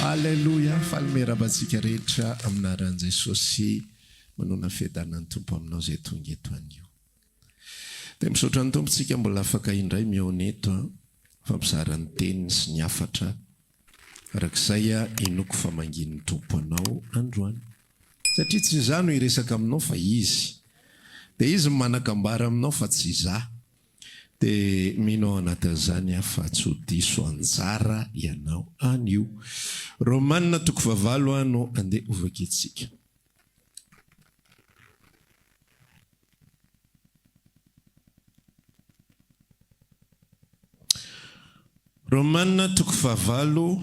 Aleloia! Faly miarahaba antsika rehetra amin'ny anaran'i Jesosy. Manona fiadanan'ny Tompo aminao izay tonga eto anio. Dia misaotra ny Tompo tsika mbola afaka indray mihaona eto an, mifampizara ny teniny sy ny hafatra. Arak'izay inoako fa mangin'ny Tompo anao androany. Satria tsy izaho no hiresaka aminao fa Izy. Dia Izy no manan-kambara aminao fa tsy izaho. Dia mino ao anatin'izany aho fa tsy ho diso anjara ianao anio. Romana toko fahavalo no andeha hovakintsika. Romana toko fahavalo.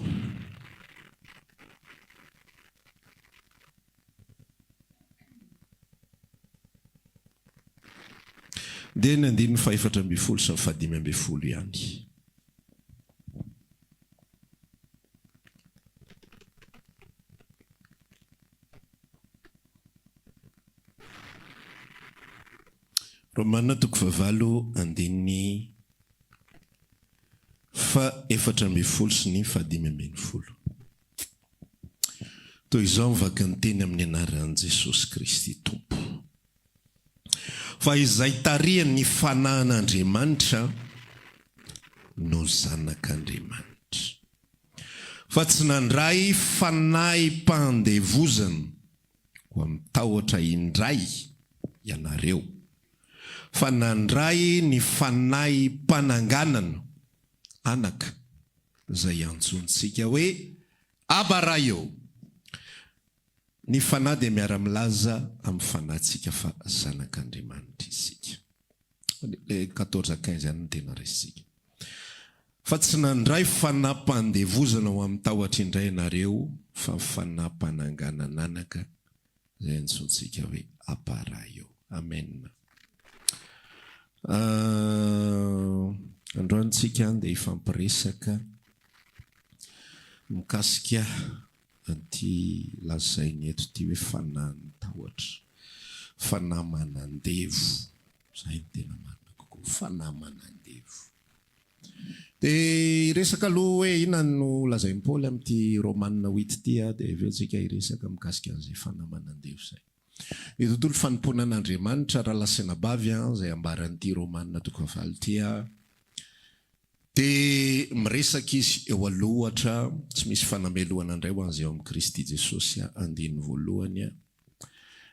Dia ny andininy fahefatra ambin'ny folo sy ny fahadimy ambin'ny folo ihany. Romana toko fahavalo andininy faha-efatra ambin'ny folo sy ny fahadimy ambin'ny folo. Toy izao ny vakin-teny amin'ny anaran'i Jesosy Kristy Tompo. Fa izay tarihan'ny Fanahin'Andriamanitra no zanak'Andriamanitra. Fa tsy nandray fanahim-pandevozana ho amin'ny tahotra indray ianareo, fa nandray ny fanahim-pananganana anaka, izay antsointsika hoe Aba Ray ô! Ny Fanahy dia miara-milaza amin'ny fanahintsika fa zanak'Andriamanitra isika. Ilay quatorze à quinze ihany no tena raisintsika. Fa tsy nandray fanahim-pandevozana ho amin'ny tahotra indray ianareo, fa fanahim-pananganan'anaka, izay antsointsika hoe Aba Ray ô. Amen. Androany tsika dia hifampiresaka mikasika an'ity lazainy eto ity hoe fanahin'ny tahotra, fanahy manandevo, izay no tena marina kokoa, fanahy manandevo. Dia hiresaka aloha hoe inona no lazain'i Paoly amin'ity Romana huit ity dia avy eo tsika hiresaka mikasika an'izay fanahy manandevo izay. Ny tontolo fanompoana an'Andriamanitra rahalahy sy anabavy izay ambaran'ity Romana toko fahavalo ity Dia miresaka izy eo aloha ohatra, tsy misy fanamelohana indray ho an'izay ao amin'i Kristy Jesosy, andininy voalohany.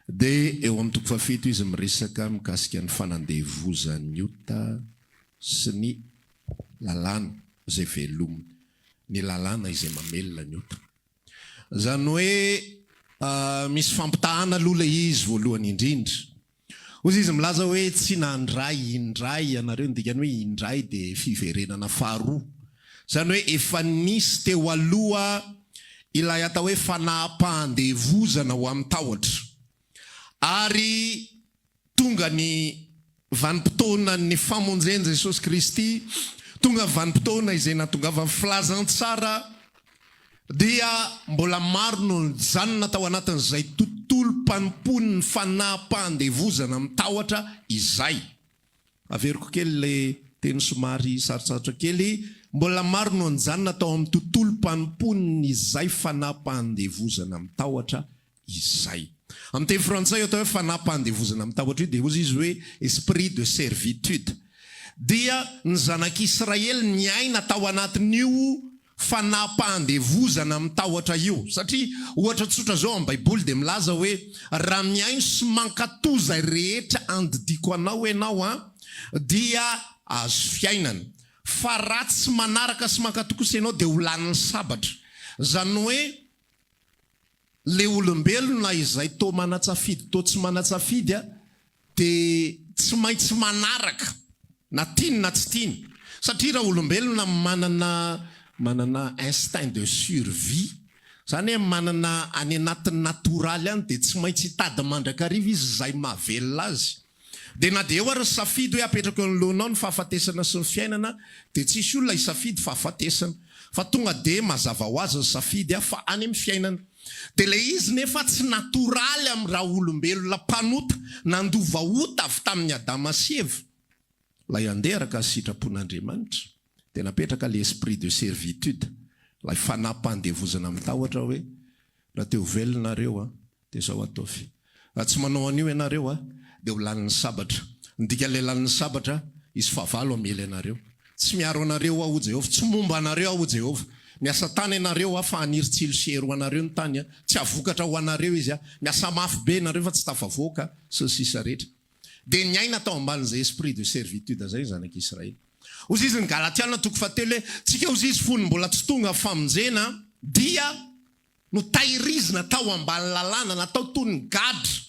Dia eo amin'ny toko fahafito izy miresaka mikasika ny fanandevozan'ny ota sy ny lalàna izay velominy, ny lalàna izay mamelona ny ota. Izany hoe misy fampitahana aloha ilay izy voalohany indrindra. Hoy izy milaza hoe tsy nandray indray ianareo, ny dikany hoe indray dia fiverenana faharoa. Izany hoe efa nisy teo aloha ilay atao hoe fanaham-pahandevozana ho amin'ny tahotra. Ary tonga ny vanim-potoanan'ny famonjen'i Jesosy Kristy, tonga ny vanim-potoana izay nahatongavan'ny filazantsara, dia mbola maro no nijanona tao anatin'izay tontolom-panompoan'ny fanaham-pahandevozana amin'ny tahotra izay. Averiko kely ilay teny somary sarotsarotra kely, mbola maro no nijanona tao amin'ny tontolom-panompoan'izay fanaham-pahandevozana amin'ny tahotra izay. Amin'ny teny frantsay io atao hoe fanahim-pandevozana amin'ny tahotra io dia hozy izy hoe esprit de servitude. Dia ny zanak'Israely niaina tao anatin'io fanahim-pandevozana amin'ny tahotra io. Satria ohatra tsotra izao amin'ny baiboly dia milaza hoe raha mihaino sy mankato izay rehetra andidiako anao ianao an, dia azo fiainana. Fa raha tsy manaraka sy mankato kosa ianao dia ho lanin'ny sabatra. Izany hoe. Le olombelona izay toa manatsafidy toa tsy manatsafidy a de tsy maintsy manaraka na tiany na tsy tiany satria raha olombelona manana manana instinct de survie zany hoe manana any anatin'ny natoraly any de tsy maintsy hitady mandrakariva izy izay mahavelona azy Dia na dia eo ary ny safidy hoe apetrako eo anoloanao ny fahafatesana sy ny fiainana dia tsy hisy olona hisafidy fahafatesana fa tonga dia mazava ho azy ny safidy fa any amin'ny fiainana. Dia ilay izy nefa tsy natoraly amin'ny raha olombelona mpanota nandova ota avy tamin'i Adama sy Eva ilay handeha araka ny sitrapon'Andriamanitra dia napetraka ilay esprit de servitude. Ilay fanahy-pandevozana amin'ny tahotra hoe, raha te ho velona nareo an, dia izao ataovy. Raha tsy manao an'io ianareo an, dia ho lanin'ny sabatra. Ny dikan'ilay lanin'ny sabatra, hisy fahavalo hamely anareo. Tsy miaro anareo aho, hoy Jehovah. Tsy momba anareo aho, hoy Jehovah. Miasa tany ianareo aho, fa haniry tsilo sy hery ho anareo ny tany. Tsy hahavokatra ho anareo izy. Miasa mafy be ianareo, fa tsy tafavoaka, sy ny sisa rehetra. Dia niaina tao ambanin'izay esprit de servitude izay ny zanak'Israely. Hozy izy ny Galatiana toko fahatelo hoe, Tsika hozy izy fony mbola tsy tonga famonjena dia notahirizina tao ambany lalàna, natao toy ny gadra.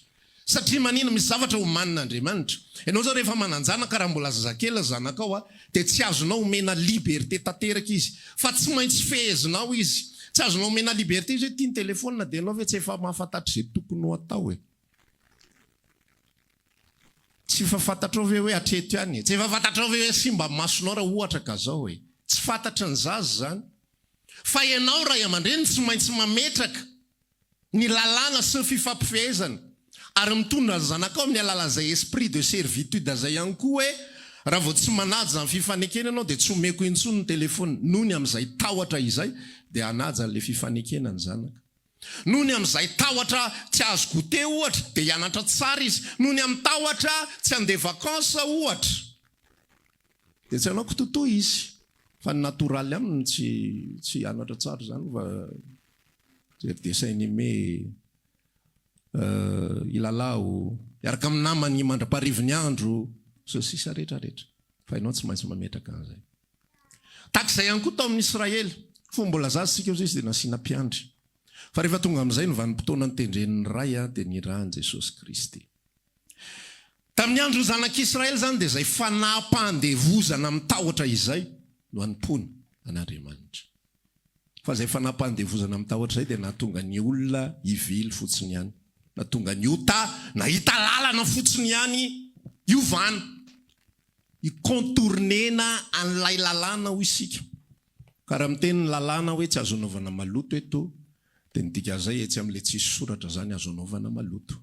Satria manina? Misy zavatra omanin'Andriamanitra. Ianao izao rehefa manan-janaka raha mbola zazakely ny zanakao dia tsy azonao omena liberté tanteraka izy fa tsy maintsy fehezinao izy. Tsy azonao omena liberté izy hoe ity ny telephone dia ianao ve tsy efa mahafantatra izay tokony ho atao e? Tsy efa fantatrao ve hoe hatreto ihany e? Tsy efa fantatrao ve hoe simba ny masonao raha ohatra ka zao e? Tsy fantatry ny zaza izany. Fa ianao ray aman-dreny tsy maintsy mametraka ny lalàna sy ny fifampifehezana ary mitondra ny zanakao amin'ny alalan'izay esprit de servitude izay ihany koa hoe raha vao tsy manaja ny fifanekena ianao dia tsy omeko intsony ny telephone. Nony amin'izay tahotra izay dia hanaja an'ilay fifanekena ny zanaka. Noho ny amin'izay tahotra tsy hahazo goûter ohatra dia hianatra tsara izy. Noho ny amin'ny tahotra tsy handeha vacances ohatra dia tsy hanao kitotoa izy. Fa ny natoraly aminy tsy tsy hianatra tsara izany fa jery dessin animé, hilalao, hiaraka amin'ny namany mandra-paharivin'ny andro, sy ny sisa rehetra rehetra. Fa ianao tsy maintsy mametraka an'izay. Tahaka izay ihany koa tao amin'ny Israely. Fony mbola zaza isika hozy izy dia nasiana mpiandry. Fa rehefa tonga amin'izay ny vanim-potoana notendren'ny Ray dia nirahan'i Jesosy Kristy. Tamin'ny andron'ny zanak'Israely izany dia izay fanaham-pahandevozana amin'ny tahotra izay no hanompoana an'Andriamanitra. Fa izay fanaham-pahandevozana amin'ny tahotra izay dia nahatonga ny olona hivily fotsiny ihany. Nahatonga ny ota nahita lalana fotsiny ihany hiovana. Hi-contourner-na an'ilay lalàna hoy isika. Ka raha miteny ny lalàna hoe tsy azo anaovana maloto eto dia ny dikan'izay etsy amin'ilay tsisy soratra izany azo anaovana maloto.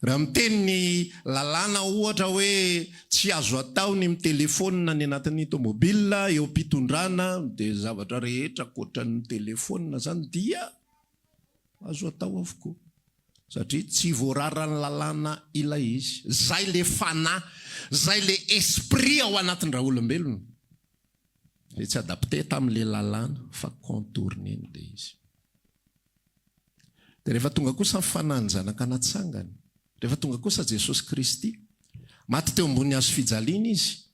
Raha miteny ny lalàna ohatra hoe tsy azo atao ny mitelefaonina any anatin'ny tomobile eo am-pitondrana dia zavatra rehetra ankoatran'ny mitelefaonina izany dia Azo atao avokoa. Satria tsy voararan'ny lalàna ilay izy. Zay le fanahy, zay le esprit ao anatin-draolombelona. Zay tsy adapter tamin'le lalàna fa contourner-ny le izy. Dia rehefa tonga kosa ny fanahin'ny zanaka natsangany, rehefa tonga kosa Jesosy Kristy, maty teo ambonin'ny hazo fijaliana Izy,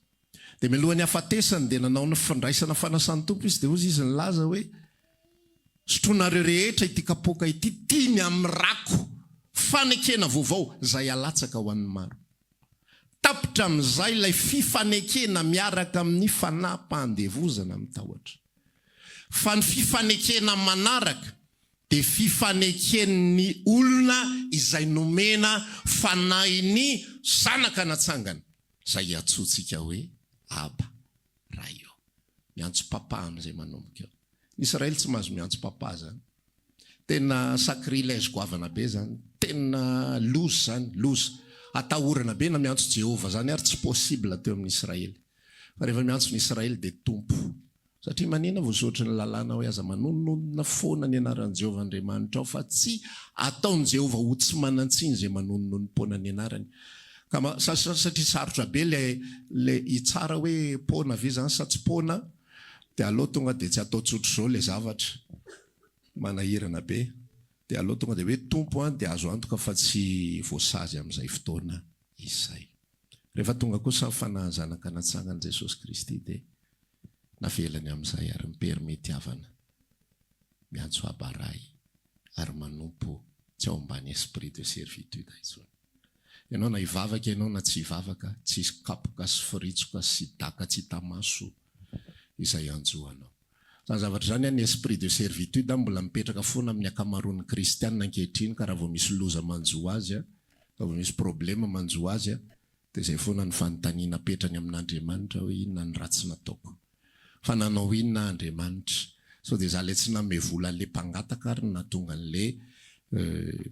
Dia mialohan'ny hafatesany dia nanao ny fandraisana fanasan'ny Tompo izy, dia hozy izy nilaza hoe, Sotroinareo rehetra ity kapoaka ity, ity ny amin'ny rako, fanekena vaovao, izay halatsaka ho an'ny maro. Tapitra amin'izay ilay fifanekena miaraka amin'ny fanaham-pahandevozana amin'ny tahotra. Fa ny fifanekena manaraka dia fifaneken'ny olona izay nomena fanahin'ny zanaka natsangana. Izay iantsoantsika hoe Aba, Ray ô. Miantso Papa amin'izay manomboka eo. Ny Israely tsy mahazo miantso Papa izany. Tena sacrilège goavana be izany. Tena loza izany, loza. Atahorana be na miantso Jehovah izany ary tsy possible teo amin'ny Israely. Fa rehefa miantso ny Israely dia Tompo. Satria manina voasoratry ny lalàna hoe aza manononona foana ny anaran'i Jehovah Andriamanitrao, fa tsy ataon'i Jehovah ho tsy manan-tsiny izay manononom-poana ny anarany. Ka ma, sa, sa, satria sarotra be ilay, ilay hitsara hoe poana ve izany sa tsy poana, dia aleo tonga dia tsy atao tsotr'izao ilay zavatra. Manahirana be. Dia aleo tonga dia hoe Tompo an, dia azo antoka fa tsy voasazy amin'izay fotoana izay. Rehefa tonga kosa ny Fanahin'ny Zanaka natsangan'i Jesosy Kristy dia. Navelany amin'izay ary mi-permet-tiavana miantso Abba Ray ary manompo tsy ao ambany esprit de servitude intsony. Ianao na hivavaka ianao na tsy hivavaka, tsy hisy kapoka sy firitsoka sy daka tsy hita maso izay hanjo anao. Izany zavatra izany an, ny esprit de servitude mbola mipetraka foana amin'ny ankamaroan'ny kristiana ankehitriny ka raha vao misy loza manjo azy, raha vao misy problema manjo azy, Dia izay foana ny fanontaniana apetrany amin'Andriamanitra hoe inona ny ratsy nataoko? Fa nanao inona aho Andriamanitra? Sao dia izaho ilay tsy nanome vola an'ilay mpangataka ary no nahatonga an'ilay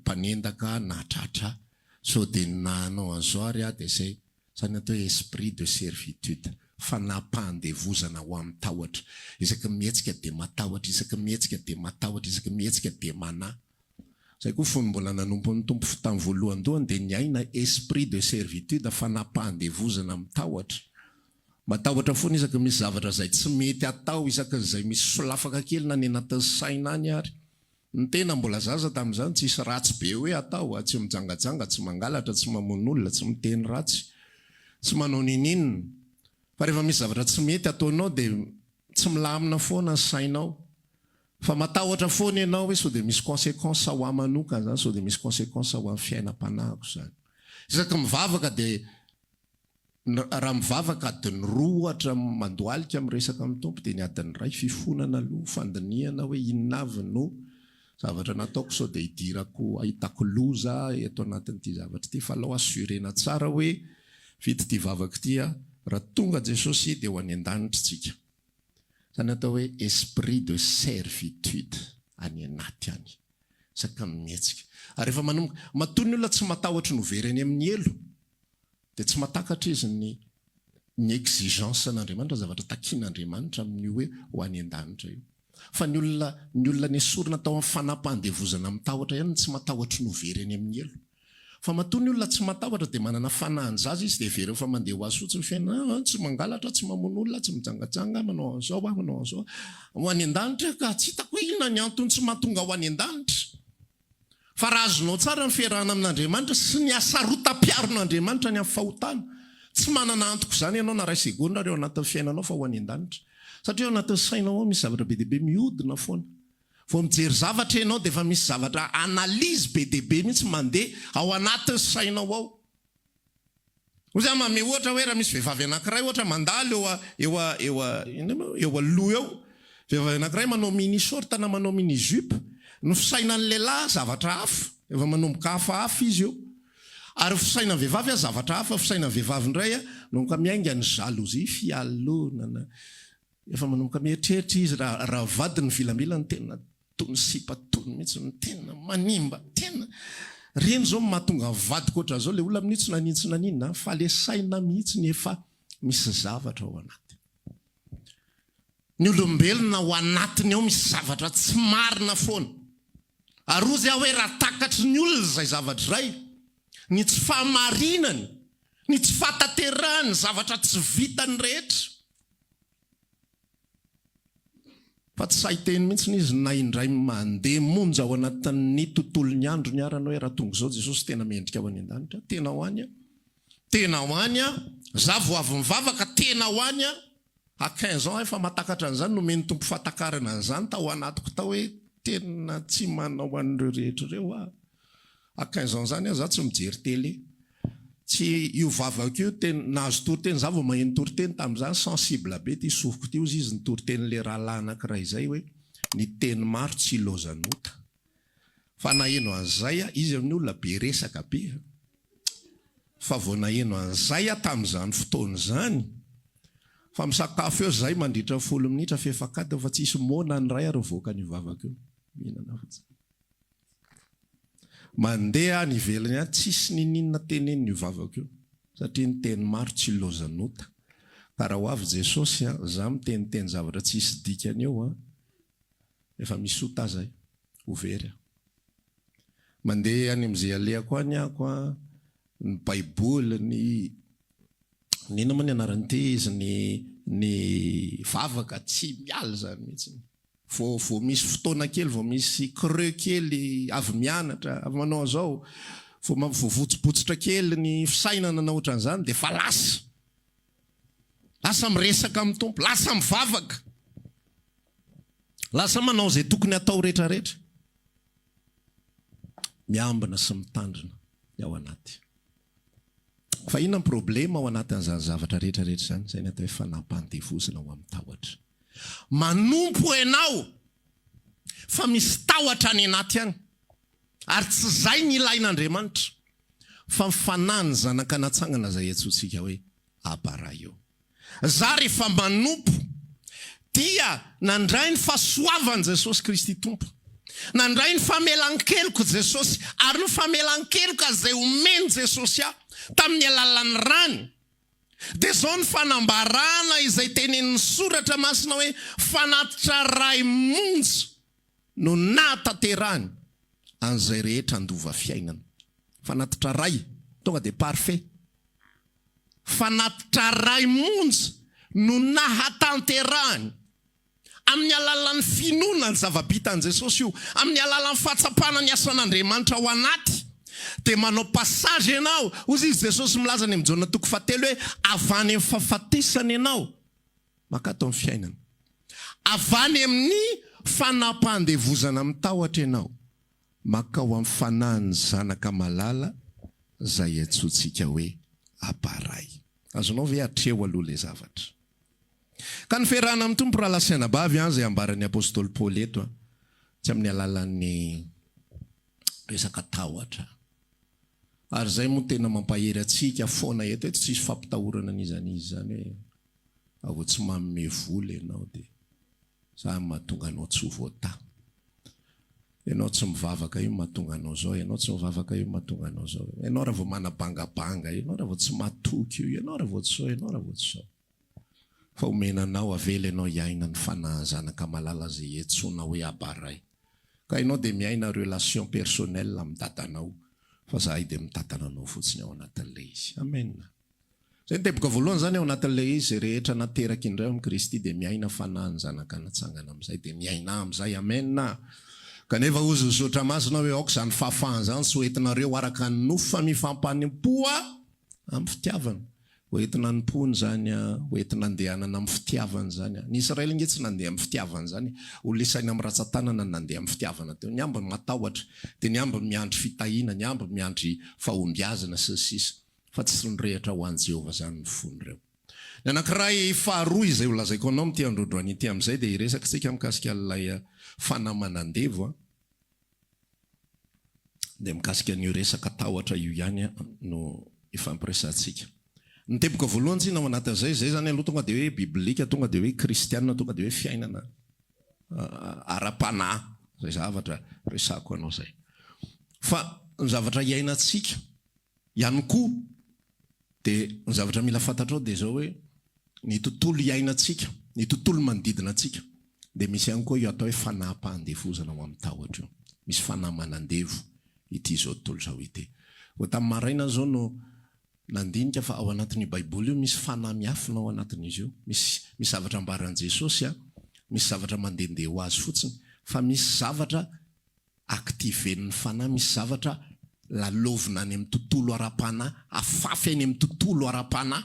mpanendaka nahatratra ahy? Sao dia ny nanao an'izao ary aho dia izay? Izany atao hoe esprit de servitude. Fanapahan-devozana ho amin'ny tahotra. Isaky ny mihetsika dia matahotra, isaky ny mihetsika dia matahotra, isaky ny mihetsika dia manahy. Izay koa fony mbola nanompo ny Tompo tamin'ny voalohandohany dia niaina esprit de servitude, fanapahan-devozana amin'ny tahotra. Matahotra foana isaky ny misy zavatra izay tsy mety atao, isaky ny izay misy solafaka kely na any anatin'ny saina any ary. Ny tena mbola zaza tamin'izany, tsisy ratsy be hoe atao, tsy mijangajanga, tsy mangalatra, tsy mamono olona, tsy miteny ratsy, tsy manao ninininona. Fa rehefa misy zavatra tsy mety ataonao dia tsy milamina foana ny sainao. Fa matahotra foana ianao hoe sao dia misy consequence ho ahy manokana izany, sao dia misy consequence ho an'ny fiainam-panahiko izany. Isaky mivavaka dia Raha mivavaka adiny roa ohatra mandohalika miresaka amin'ny Tompo dia ny adiny iray fifonana aloha, fandinihana hoe inona avy no zavatra nataoko sao dia hidirako ahitako loza eto anatin'ity zavatra ity fa alao assurer-na tsara hoe vita ity vavaka ity aho, raha tonga Jesosy dia ho any an-danitra isika. Izany atao hoe esprit de servitude any anaty any. Isaka mihetsika. Ary rehefa manomboka, matoa ny olona tsy matahotra ny ho very any amin'ny helo, Dia tsy mahatakatra izy ny ny exigence an'Andriamanitra, ny zavatra takian'Andriamanitra amin'io hoe ho any an-danitra io. Fa ny olona ny olona nesorina tao amin'ny fanampandevozana amin'ny tahotra ihany no tsy matahotra ny ho very any amin'ny helo. Fa matoa ny olona tsy matahotra dia manana fanahin-jaza izy dia heveriny fa mandeha ho azy fotsiny ny fiainana, ah, tsy mangalatra, tsy mamono olona, tsy mijangajanga, manao an'izao aho, manao an'izao aho. Ho any an-danitra aho ka tsy hitako hoe inona ny antony tsy mahatonga ho any an-danitra. Fa raha azonao tsara ny fiarahana amin'Andriamanitra sy ny hasarotam-piaron'Andriamanitra ny amin'ny fahotana, tsy manana antoka izany ianao na iray segondra ary ao anatin'ny fiainanao fa ho any an-danitra. Satria ao anatin'ny sainao ao misy zavatra be dia be mihodina foana. Vao mijery zavatra ianao dia efa misy zavatra analyse be dia be mihitsy mandeha ao anatin'ny sainao ao. Hoy za manome ohatra hoe raha misy vehivavy anankiray ohatra mandalo eo a eo a eo a inona moa eo aloha eo, vehivavy anankiray manao mini short na manao mini jupe, ny fisainan'ny lehilahy zavatra hafa, efa manomboka hafahafa izy eo. Ary ny fisainan'ny vehivavy a zavatra hafa, fisainan'ny vehivavy indray a manomboka miainga ny jalousie, fialonana, efa manomboka mieritreritra izy raha raha vadiny vilambilany tena Tony sipa tony mihitsy no tena manimba tena reny zao no mahatonga ny vadiko ohatran'izao le olona amin'io tsy nanin tsy naninona fa le saina mihitsy ny efa misy zavatra ao anaty ny olombelona ao anatiny ao misy zavatra tsy marina foana ary hozy aho hoe raha takatry ny olona izay zavatra izay ny tsy fahamarinany ny tsy fahatanterahany ny zavatra tsy vitany rehetra Fa tsy sahy hiteny mihitsy izy na indray mandeha monja ao anatin'ny tontolon'ny androny arany hoe raha tonga izao Jesosy tena mendrika ho any an-danitra aho, tena ho any aho, tena ho any aho, za vao avy nivavaka tena ho any aho, à 15 ans efa mahatakatra an'izany, nomen'ny Tompo fahatakarana an'izany tao anatiko tao hoe tena tsy manao an'ireo rehetra ireo aho. À 15 ans zany aho za tsy mijery télé. Tsy io vavako io tena nahazo toriteny za vao maheno toriteny tamin'izany sensible be ty sofiko ty ozy izy ny toritenin'le rahalahy anakiray izay hoe ny teny maro tsy ilaozan'ota. Fa naheno an'izay aho, izy amin'io olona be resaka be a! Fa vao naheno an'izay aho tamin'izany fotoana izany fa misakafo eo zahay mandritra ny folo minitra fefak'adiny fa tsisy mot na ny iray ary mivoaka an'io vavaka io. Mihinana fotsiny. Mandeha any ivelany any tsisy niniana teneniny io vavako io satria ny teny maro tsy ilaozan'ota. Ka raha ho avy Jesosy an, za miteniteny zavatra tsisy dikany eo an, efa misy ota zay, ho very aho. Mandeha any am'ze alehako any ako an, ny baiboly, ny ny inona moa ny anaran'ity izy, ny ny vavaka tsy miala izany mihitsy. Vao vao misy fotoana kely, vao misy creux kely, avy mianatra, avy manao an'izao, vao ma- vao votsibotsitra kely ny fisainana na ohatran'izany dia efa lasa. Lasa miresaka amin'ny Tompo, lasa mivavaka. Lasa manao izay tokony hatao rehetra rehetra. Miambina sy mitandrina ny ao anaty. Fa inona ny problema ao anatin'izany zavatra rehetra rehetra izany? Izay ny atao hoe fanampandevozina ho amin'ny tahotra. Manompo ianao fa misy tahotra any anaty any. Ary tsy izay ny ilain'Andriamanitra fa ny fanahin'ny zanaka natsangana izay iantsoantsika hoe Abba Ray io. Za rehefa manompo dia nandray ny fahasoavan'i Jesosy Kristy Tompo. Nandray ny famelan-keloko Jesosy ary ny famelan-keloka izay omen'i Jesosy ahy tamin'ny alalan'ny rany. Dia izao ny fanambarana izay tenenin'ny Soratra Masina hoe fanatitra ray monja no nahatanterahany an'izay rehetra handova fiainana. Fanatitra ray, tonga dia parfait. Fanatitra ray monja no nahatanterahany Amin'ny alalan'ny finoana ny zava-bitan'i Jesosy io, amin'ny alalan'ny fahatsapana ny asan'Andriamanitra ao anaty, dia manao passage ianao. Hoy izy Jesosy milaza any amin'ny Jaona toko fahatelo hoe, avy any amin'ny fahafatesana ianao mankato amin'ny fiainana. Avy any amin'ny fanampandevozana amin'ny tahotra ianao mankao amin'ny fanahin'ny Zanaka malala izay antsointsika hoe Aba Ray. Azonao ve hatreo aloha ilay zavatra? Ka ny fiarahana amin'ny Tompo rahalahy sy anabavy an, izay ambaran'ny Apostoly Paoly eto an, tsy amin'ny alalan'ny resaka tahotra. Ary izay moa tena mampahery antsika foana eto, eto tsisy fampitahorana an'iza n'iza izany hoe raha vao tsy manome vola ianao dia izany mahatonga anao tsy ho voatahy. Ianao tsy mivavaka io mahatonga anao izao, ianao tsy mivavaka io mahatonga anao izao, ianao raha vao manabangabanga io, ianao raha vao tsy matoky io, ianao raha vao tsy izao, ianao raha vao tsy izao. Fa omena anao, avela ianao hiaina ny fanahin'ny zanaka malala izay iantsoana hoe Abba Ray. Ka ianao dia miaina relation personnelle amin'ny dadanao, fa zahay dia mitantana anao fotsiny ao anatin'ilay izy. Amen. Izay ny teboka voalohany izany ao anatin'ilay izy, izay rehetra nateraka indray ao amin'i Kristy dia miaina fanahin'ny zanaka natsangana amin'izay, dia miaina amin'izay. Amen. Kanefa hozy ny Soratra Masina hoe aoka izany fahafahana izany tsy ho entinareo araka ny nofo fa mifampanompoa amin'ny fitiavana. Ho entina hanompoana izany an, ho entina handehanana amin'ny fitiavana izany an. Ny Israely ange tsy nandeha amin'ny fitiavana izany e. Olona isaina amin'ny ratsan-tanana no nandeha amin'ny fitiavana teo. Ny ambiny matahotra, dia ny ambiny miandry fitahiana, ny ambiny miandry fahombiazana, sy ny sisa Fa tsy nirehitra ho an'i Jehovah izany ny fon'ireo. Ny anankiray faharoa izay ho lazaiko anao amin'ity androandroany ity amin'izay dia hiresaka isika mikasika an'ilay fanahy manandevo an. Dia mikasika an'io resaka tahotra io ihany no ifampiresahantsika. Ny teboka voalohany tsinona ao anatin'izay, izay izany aloha tonga dia hoe biblika, tonga dia hoe kristiana, tonga dia hoe fiainana ara-panahy, izay zavatra resahako anao izay. Fa ny zavatra iainantsika ihany koa dia ny zavatra mila fantatrao dia izao hoe ny tontolo iainantsika, ny tontolo manodidina antsika dia misy ihany koa io atao hoe fanaham-pahandevozana ao amin'ny tahotra io. Misy fanahy manandevo ity izao tontolo izao ity. Vao tamin'ny maraina aho izao no nandinika fa ao anatin'io Baiboly io misy fanahy miafina ao anatin'izy io. Misy misy zavatra ambaran'i Jesosy an, misy zavatra mandehandeha ho azy fotsiny fa misy zavatra activer-n'ny fanahy, misy zavatra lalaovina any amin'ny tontolo ara-panahy, afafy any amin'ny tontolo ara-panahy,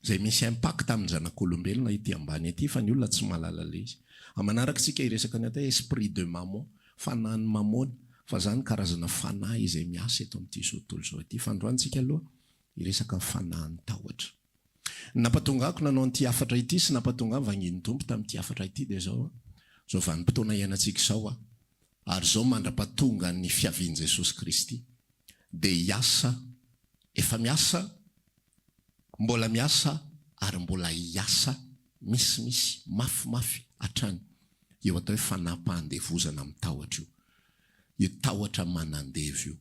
izay misy impact amin'ny zanak'olombelona ety ambany ety fa ny olona tsy mahalala ilay izy. Amin'ny manaraka isika hiresaka ny atao hoe esprit de mammon, fanahin'ny mamôna, fa izany karazana fanahy izay miasa eto amin'ity izao tontolo izao ity. Fa androany isika aloha hiresaka ny fanahin'ny tahotra. Ny nampatonga ako nanao an'ity hafatra ity sy nampatonga ahy vangin'ny Tompo tamin'ity hafatra ity dia izao, izao vanim-potoana iainantsika izao ary izao mandra-pahatonga ny fiavian'i Jesosy Kristy dia hiasa, efa miasa, mbola miasa ary mbola hiasa misimisy, mafimafy hatrany io atao hoe fanaham-pahandevozana amin'ny tahotra io, io tahotra manandevo io.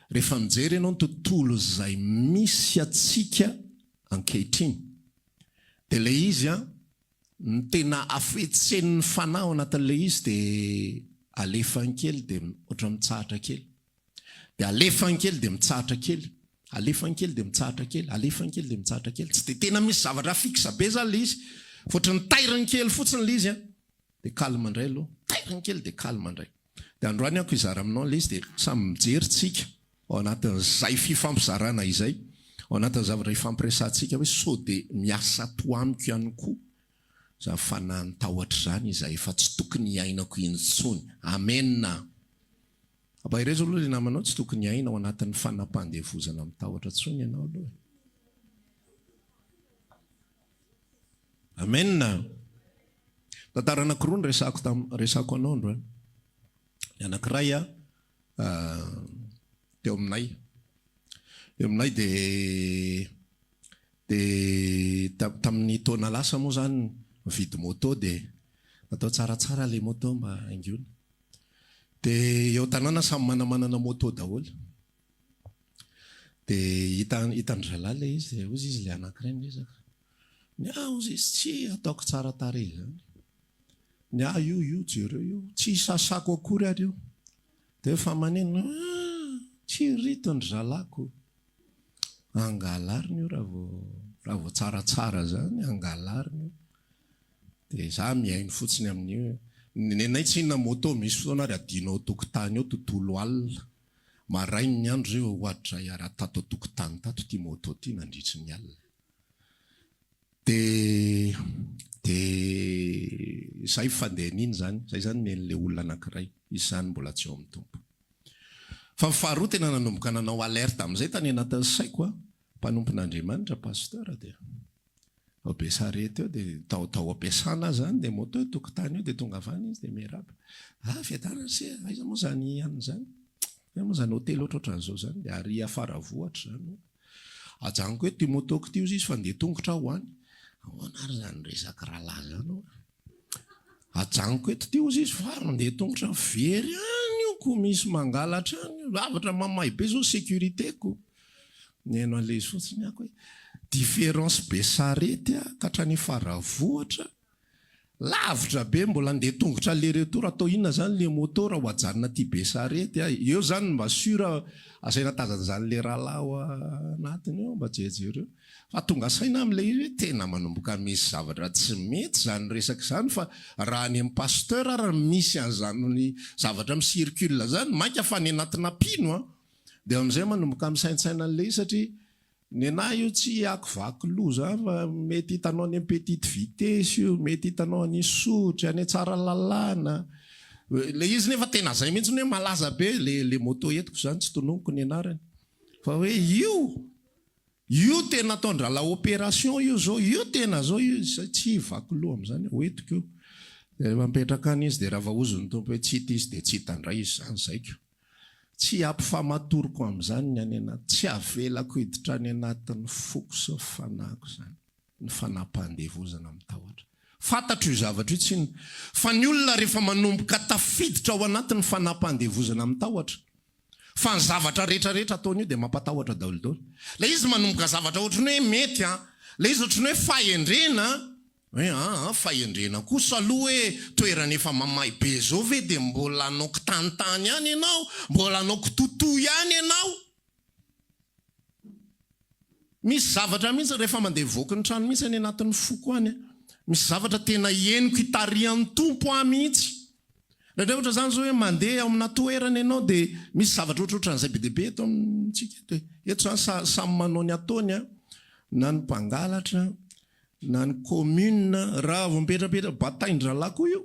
Rehefa mijery ianao ny tontolo izay misy antsika ankehitriny dia ilay izy an, ny tena hafetsen'ny fanahy ao anatin'ilay izy dia alefany kely dia ohatran'ny mitsahatra kely. Dia alefany kely dia mitsahatra kely, alefany kely dia mitsahatra kely, alefany kely dia mitsahatra kely. Tsy dia tena misy zavatra fixe be izany ilay izy fa ohatran'ny tairiny kely fotsiny ilay izy an. Dia calme indray aloha, tairiny kely dia calme indray. Dia androany aho hizara aminao ilay izy dia samy mijery tsika ao anatin'izay fifampizarana izay, ao anatin'ny zavatra ifampiresahantsika hoe sao dia miasa ato amiko ihany koa izany fanahin'ny tahotra izany izay efa tsy tokony hiainako intsony. Amena! Ampaherezo aloha ilay namanao tsy tokony hiaina ao anatin'ny fanam-pandevozana amin'ny tahotra intsony ianao aloha e. Amen! Tantara anankiroa no resahako tam, resahako anao androany. Ny anankiray a, teo aminay. Teo aminay dia dia tamin'ny taona lasa moa izany nividy moto dia natao tsaratsara ilay moto mba haingoina. Dia eo an-tanàna samy manamanana moto daholo. Dia hita hitan-dry zalahy ilay izy dia hozy izy ilay anankiray niresaka. Ny ahy hozy izy tsy ataoko tsara tarehy izany. Ny ahy io io jereo io tsy sasako akory ary io. Dia fa maninona? Ah! Tsy ritin-dry zalahiko. Angalariny io raha vao raha vao tsaratsara izany, angalariny io. Dia za mihaino fotsiny amin'io. Nenay tsinona moto misy fotoana ary adino ao tokotany ao tontolo alina. Marain ny andro zay vao oadray ary tato antokotany tato ity moto ity nandritry ny alina. Dia dia zay fandehan'iny zany, zay zany nen'le olona anakiray, izy zany mbola tsy ao amin'ny Tompo. Fa ny faharoa tena nanomboka nanao alerte amin'izay tany anatin'ny saiko aho, mpanompon'Andriamanitra, pasteur dia. Ao Besarety eo dia tao tao am-piasana aho zany dia moto eo tokotany eo dia tonga avy any izy dia miarahaba. Ah fiadanana se a, aiza moa zany anona zany? Aiza moa zany hotely ohatrohatran'izao zany? Dia ary Faravohitra zany hono. Ajanoko eto ity moto-ko ity hozy izy fa andeha tongotra aho ho any. Ahoana ary zany resaka rahalahy zany hoa? Ajanoko eto ity hozy izy fa mandeha tongotra very any io ko misy mangalatra any io, zavatra mamay be zao sécurité ko. Nihaino an'ilay izy fotsiny aho hoe différence Besarety ka hatrany Faravohitra, lavitra be mbola andeha tongotra aller retour atao inona zany le moto raha ho ajanona aty Besarety a, eo zany mba sûr asaina tazatazan'le rahalahy ao anatiny eo mba jerijereo. Fa tonga saina aho amin'ilay izy hoe tena manomboka misy zavatra tsy mety izany resaka izany fa raha any amin'ny pasteur ary misy an'izany zavatra mi-circule izany, mainka fa any anatina mpino an! Dia amin'izay manomboka misaintsaina an'ilay izy satria nenaha io tsy akivaky loha izany fa mety hitanao any amin'ny petite vitesse io, mety hitanao any Isotry, any Tsaralalàna. Ilay izy nefa tena izay mihitsy hoe malaza be, ilay moto entiko izany tsy tononiko ny anarany fa hoe io! Io tena ataon-drahalahy opération io zao, io tena zao io, zay tsy hivaky loha amin'izany aho, hoentiko io. Dia rehefa mipetraka any izy dia raha vahozin'ny Tompo hoe tsy hita izy dia tsy hita indray izy izany zaiko. Tsy ampifamatoriko amin'izany ny any anaty, tsy avelako hiditra any anatin'ny foko sy ny fanahiko izany, ny fanahy-pandevozana amin'ny tahotra. Fantatro io zavatra io tsinona, fa ny olona rehefa manomboka tafiditra ao anatin'ny fanahy-pandevozana amin'ny tahotra, Fa ny zavatra rehetra rehetra ataony io dia mampatahotra daholo daholo. Ilay izy manomboka zavatra ohatry ny hoe mety an, ilay izy ohatry ny hoe fahendrena an, hoe aa fahendrena kosa aloha hoe toerana efa mamay be zao ve dia mbola hanao kitanitany ihany ianao, mbola hanao kitotoa ihany ianao. Misy zavatra mihitsy rehefa mandeha mivoaka ny trano mihitsy any anatin'ny foko any, misy zavatra tena henoko itarihan'ny Tompo ahy mihitsy. Indraindray ohatra izany izao hoe mandeha ao amina toerana ianao dia misy zavatra ohatrohatran'izay be dia be eto amintsika eto e. Eto izany samy manao ny ataony an, na ny mpangalatra, na ny commune, raha vao mipetrapetraka, batain-drahalahy koa io.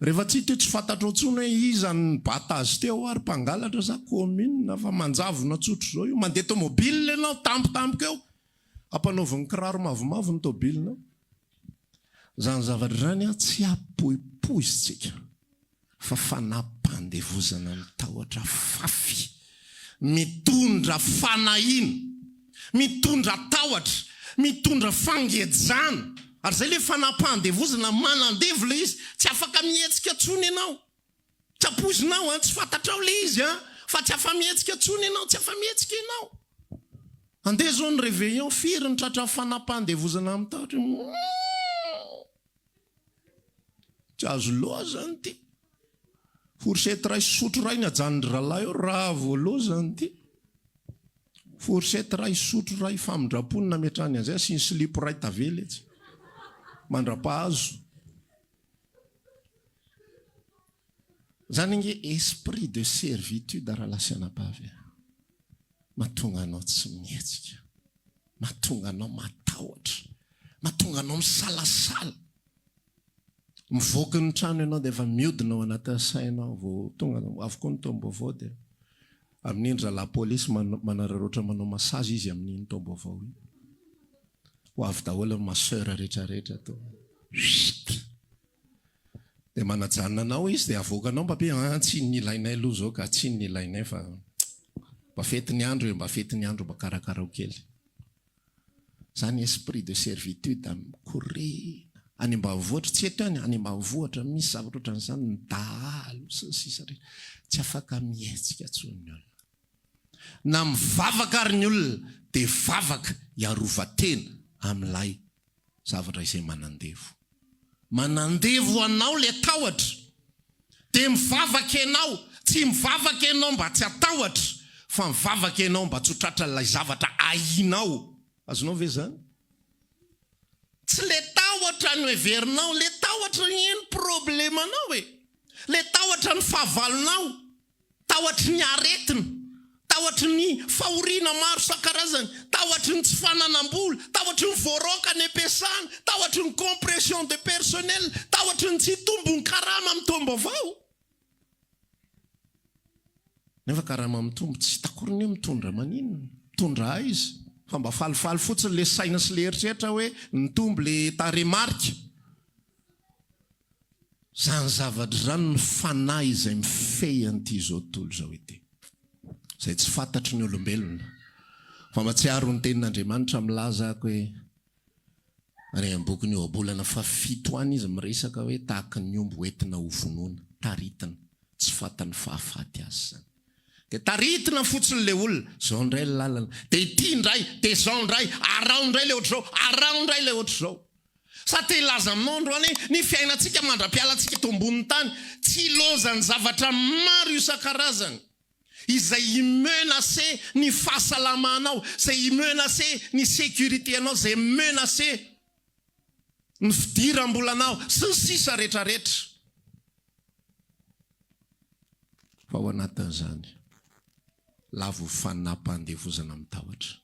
Rehefa tsy hita io tsy fantatrao intsony hoe iza no nibata azy teo ary mpangalatra sa commune fa manjavona tsotr'izao io. Mandeha tomobile ianao tampotampoka eo, ampanaoviny kiraro mavomavo ny tobilinao. Izany zavatra izany tsy ampoipoizintsika. Fa fanampandevozana ny tahotra afafy, mitondra fanahiana, mitondra tahotra, mitondra fangejana. Ary izay ilay fanampandevozana, manandevo ilay izy, tsy afaka mihetsika intsony ianao. Tsy ampoizinao an, tsy fantatrao ilay izy an, fa tsy afa-mihetsika intsony ianao, tsy afa-mihetsika ianao. Andeha izao ny réveillon, firy ny tratran'ny fanampandevozana amin'ny tahotra? Tsy azo lozany ity. Fourchette iray sy sotro iray ny ajanon-dry zalahy eo raha vao lozany ity. Fourchette iray, sotro iray, famindram-po no nametrahany an'izay, asiany silipo iray tavela etsy. Mandra-pahazo. Izany ange esprit de servitude rahalahy sy anabavy a. Mahatonga anao tsy mihetsika. Mahatonga anao matahotra. Mahatonga anao misalasala. Mivoaka ny trano ianao dia efa miodina ao anatin'ny sainao vao tonga avy koa ny taom-baovao dia amin'iny ry zalahy polisy manararaotra manao massage izy amin'iny taom-baovao iny. Ho avy daholo ny masseur rehetra rehetra tonga. Chut! Dia manajanona anao izy dia avoakanao mba be an tsy ny ilainay aloha izao ka, tsy ny ilainay fa mba fety ny andro e, mba fety ny andro mba karakarao kely. Zany esprit de servitude mikoriana any ambanivohitra, tsy eto ihany, any ambanivohitra misy zavatra ohatran'izany, ny dahalo sy ny sisa rehetra, tsy afaka mihetsika intsony ny olona. Na mivavaka ary ny olona dia vavaka hiarovan-tena amin'ilay zavatra izay manandevo. Manandevo anao ilay tahotra. Dia mivavaka ianao. Tsy mivavaka ianao mba tsy hatahotra, fa mivavaka ianao mba tsy ho tratran'ilay zavatra ahianao. Azonao ve izany? Tsy le tahotra no heverinao, le tahotra anie ny problemanao e! Le tahotra ny fahavalonao, tahotry ny aretina, tahotry ny fahoriana maro isan-karazany, tahotry ny tsy fananam-bola, tahotry ny voaroaka any am-piasana, tahotry ny compression de personnel, tahotry ny tsy hitombo ny karama amin'ny taom-baovao. Nefa karama mitombo tsy hita akory ny hoe mitondra maninona, mitondra aiza? Fa mba falifaly fotsiny le saina sy le eritreritra hoe nitombo le tarehimarika. Izany zavatra izany ny fanahy izay mifehy an'ity izao tontolo izao ity. Izay tsy fantatry ny olombelona. Fa mahatsiaro ny tenin'Andriamanitra milaza ako hoe Any am-bokin'ny ohabolana fahafito any izy miresaka hoe tahaka ny omby hoentina ho vonoina, taritina, tsy fantany fa hahafaty azy izany. Dia taritina fotsiny ilay olona, izao indray ny lalana, dia ity indray, dia izao indray, araho indray ilay ohatr'izao, araho indray ilay ohatr'izao. Sa te hilaza aminao androany hoe ny fiainantsika mandra-pialantsika eto ambonin'ny tany, tsy ilaozan'ny zavatra maro isan-karazany. Izay hi-menacer ny fahasalamanao, izay hi-menacer ny sécurité-nao, izay mi-menacer ny fidiram-bolanao, sy ny sisa retraretra. Fa ao anatin'izany, lavo fanapandevozana amin'ny tahotra,